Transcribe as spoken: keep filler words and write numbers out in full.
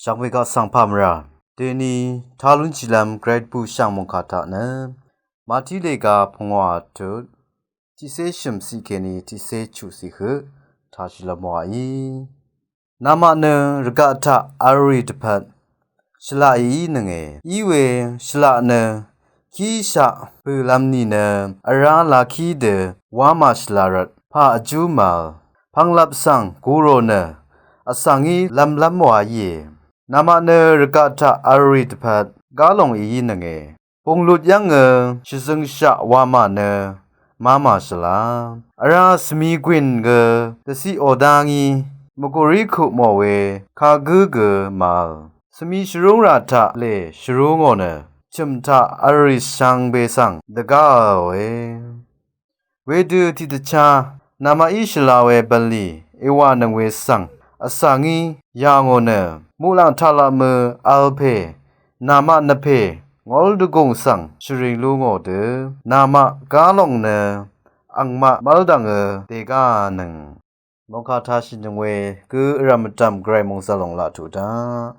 Jàngwe kaq svng pà mvrà deni talún shìlvm grade bø shv̀ng mòngkà taq nø Màtí lèga pungwà tut tiqcé shø̀m ciq kèní tiqcé chuq ciq høq taq shìlvm wàí. Namaq nø rvgaq taq vl rì dvpvt shvlaqì í nønge. Iwe shvlaq nø kíshaq bø̀lvm nìnø vrá lakí dø wamà shvla rvt pà vjú màvl pv̀nglvp svng gurò nø vsvngí lv̄mlv́m wa íe. Namaq nø rvgaq taq vl rì dvpvt gá lòng í nønge. Bunglut yv́ngø shvzøngshaq wamà nø mamà shvla vrá svmi gwìn gø dvciq ò dá ngí mvgùrí kuq mò we kagǿ gø màvl svmi shvrúngrà taq lè shvrú ngò nø chø̀m taq vl rì shvngbe svng dvgáòe. Wedø tiqdvchá namaqí shvla we bv̀nlì èwànøng we svng vsvngí yà ngò nø muqlàng taqlapmø vl pè namaq nvpè ngól dvgùng svng shvring lú ngò dø namaq gá lòng nø angmaq mv́l dv̀ngø dègáànøng. Mòngkà taq shìnøng we gø vrv̀m vdv̀m gvray mòngzv̀l lòng laq tuq daq.